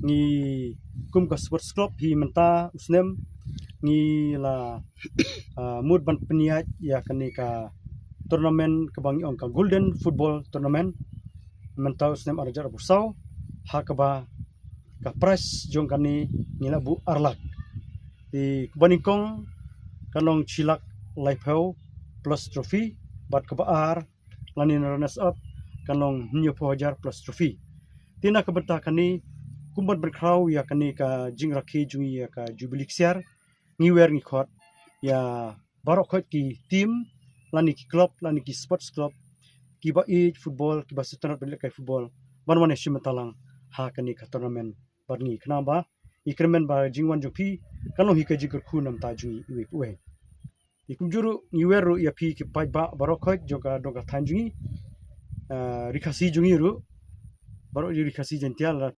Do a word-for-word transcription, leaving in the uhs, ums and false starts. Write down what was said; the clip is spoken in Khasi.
ngi kum ka sports club hi mynta u snem ngi la, ah, mut ban pynïaid ïa kane ka tournament kaba ngi ong ka Golden Football Tournament mynta u snem ar hajar arphew saw, ha kaba ka prize jong kane ngi la buh ar lak. Te kaba nyngkong kan long shi lak laiphew plus trophy, bad kaba ar lane runners up kan long hynñiewphew hajar plus trophy. Te na ka bynta kane, kum ban pynkhraw ïa kane ka jingrakhe jong ngi ïa ka Jubilee Ksiar, ngi wer ngi khot ïa baroh khoit ki team lane ki club lane ki sports club kiba ïeit football, kiba sngewtynnat ban lehkai football, ban wan ïashim bynta lang ha kane ka tournament bad ngi, khnang ba ngi kyrmen ba jingwan jong phi kan long hi ka jingkyrkhu na bynta jong ngi iwei pa iwei. Te kumjuh ruh ngi wer ruh ïa phi ki paidbah baroh khoit jong ka dong ka thaiñ jong ngi, ah, ri Khasi jong ngi ruh, baroh ri Khasi Jaiñtia, lada